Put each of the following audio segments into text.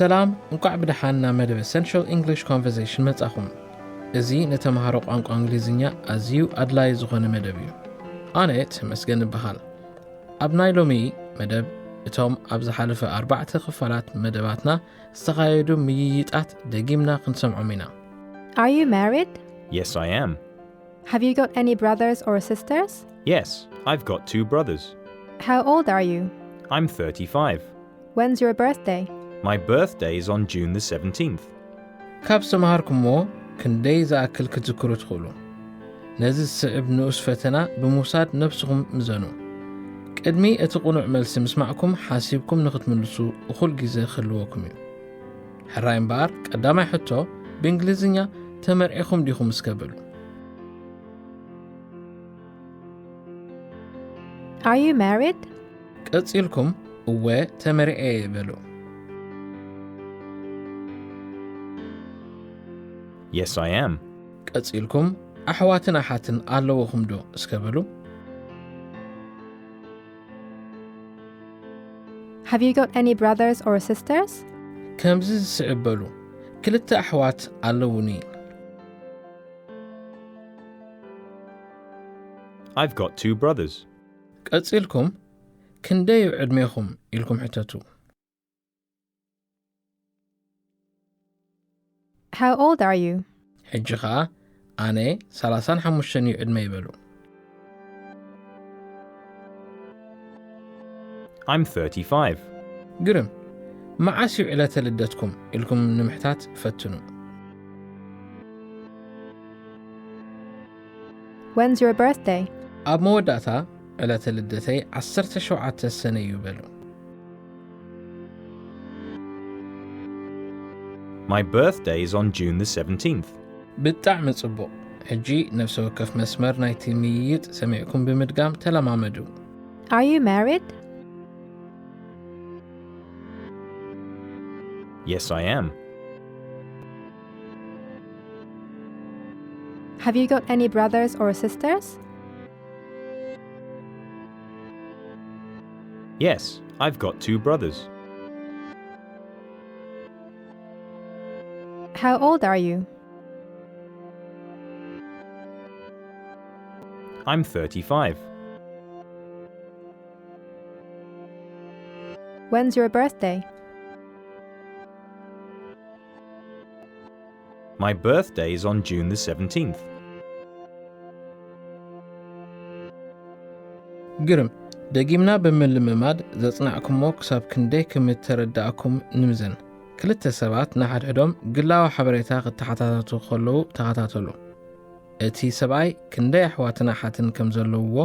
ሰላም፣ እንቋዕ ብደሓን ናብ መደብ Essential English Conversation መጻኹም። እዚ ንተምሃሮ ቋንቋ እንግሊዝኛ ኣዝዩ ኣድላዪ ዝኾነ መደብ እዩ። ኣነ ተመስገን እበሃል። ኣብ ናይ ሎሚ መደብ እቶም ኣብ ዝሓለፈ ኣርባዕተ ክፋላት መደባትና ዝተኻየዱ ምይይጣት ደጊምና ክንሰምዖም ኢና። Are you married? Yes, I am. Have you got any brothers or sisters? Yes, I've got two brothers. How old are you? I'm thirty-five. When's your birthday? My birthday is on June the seventeenth. ካብ ዝተምሃርኩምዎ ክንደይ ዝኣክል ክትዝክሩ ትኽእሉ? ነዚ ዝስዕብ ንኡስ ፈተና ብምውሳድ ነብስኹም ምዘኑ። ቅድሚ እቲ ቅኑዕ መልሲ ምስማዕኩም ሓሲብኩም ንኽትምልሱ እኹል ግዜ ክህልወኩም እዩ። ሕራይ እምበኣር ቀዳማይ ሕቶ ብእንግሊዝኛ ተመርዒኹም ዲኹም እስከ በሉ። Are you married? ቀጺልኩም እወ ተመርዕየ በሉ። Yes, I am. ቀጺልኩም ኣሕዋትን ኣሓትን ኣለውኹም ዶ እስከ በሉ። Have you got any brothers or sisters? ከምዚ ዝስዕብ በሉ። ክልተ ኣሕዋት ኣለውኒ። I've got two brothers. ቀጺልኩም ክንደይ እዩ ዕድሜኹም ኢልኩም ሕተቱ። How old are you? ሕጂ ኸኣ ኣነ ሰላሳን ሓሙሽተን እዩ ዕድመይ በሉ። I'm thirty-five. ግርም። መዓስ እዩ ዕለተ ልደትኩም ኢልኩም ንምሕታት ፈትኑ። When's your birthday? ኣብ መወዳእታ ዕለተ ልደተይ ዓሰርተ ሸውዓተ ሰነ እዩ በሉ። My birthday is on June the seventeenth. ብጣዕሚ ጽቡቕ። ሕጂ ነፍሲ ወከፍ መስመር ናይቲ ምይይጥ ሰሚዕኩም ብምድጋም ተለማመዱ። Are you married? Yes, I am. Have you got any brothers or sisters? Yes, I've got two brothers. How old are you? I'm thirty-five. When's your birthday? My birthday is on June the seventeenth. ግርም። ደጊምና ብምልምማድ ዘጽናዕኩሞ ክሳብ ክንደይ ከም እተረዳእኩም ንምዘን። ክልተ ሰባት ንሓድሕዶም ግላዊ ሓበሬታ ክተሓታተቱ ከለዉ ተኸታተሉ። እቲ ሰብኣይ ክንደይ ኣሕዋትን ኣሓትን ከም ዘለውዎ፣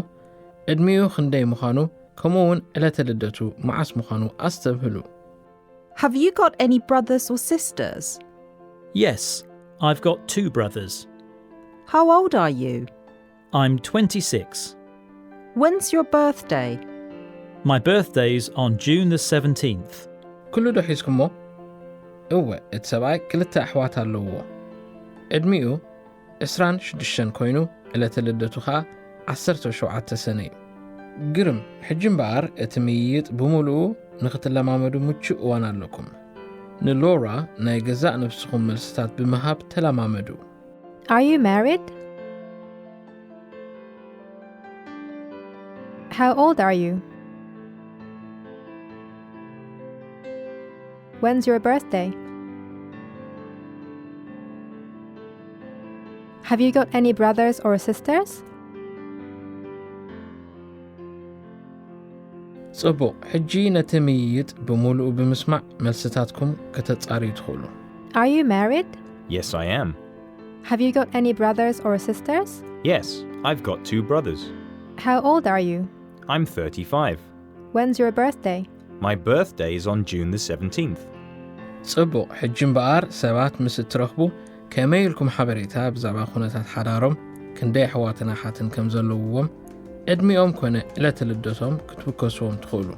ዕድሚኡ ክንደይ ምዃኑ፣ ከምኡ እውን ዕለተ ልደቱ መዓስ ምዃኑ ኣስተብህሉ። Have you got any brothers or sisters? Yes, I've got two brothers. How old are you? I'm twenty-six. When's your birthday? My birthday's on June the seventeenth. ኩሉ ዶ ሒዝኩሞ? እወ፣ እቲ ሰብኣይ ክልተ ኣሕዋት ኣለውዎ። ዕድሚኡ ዕስራን ሽዱሽተን ኮይኑ፣ ዕለተ ልደቱ ኸኣ ዓሰርተ ሸውዓተ ሰነ እዩ። ግርም። ሕጂ እምበኣር እቲ ምይይጥ ብምሉኡ ንኽትለማመዱ ምቹእ እዋን ኣለኩም። ንሎራ ናይ ገዛእ ነብስኹም መልስታት ብምሃብ ተለማመዱ። Are you married? How old are you? When's your birthday? Have you got any brothers or sisters? ጽቡቕ። ሕጂ ነቲ ምይይጥ ብምሉኡ ብምስማዕ መልስታትኩም ከተጻርዩ ትኽእሉ። Are you married? Yes, I am. Have you got any brothers or sisters? Yes, I've got two brothers. How old are you? I'm thirty-five. When's your birthday? My birthday is on June the seventeenth. ጽቡቕ። ሕጂ እምበኣር ሰባት ምስ እትረኽቡ ከመይ ኢልኩም ሓበሬታ ብዛዕባ ኩነታት ሓዳሮም፣ ክንደይ ኣሕዋትን ኣሓትን ከም ዘለውዎም፣ ዕድሚኦም ኮነ ዕለተ ልደቶም ክትብከስዎም ትኽእሉ።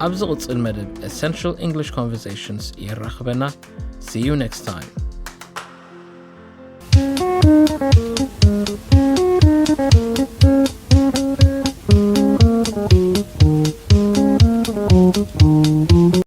ኣብ ዝቕጽል መደብ Essential English Conversations የራኽበና። See you next time.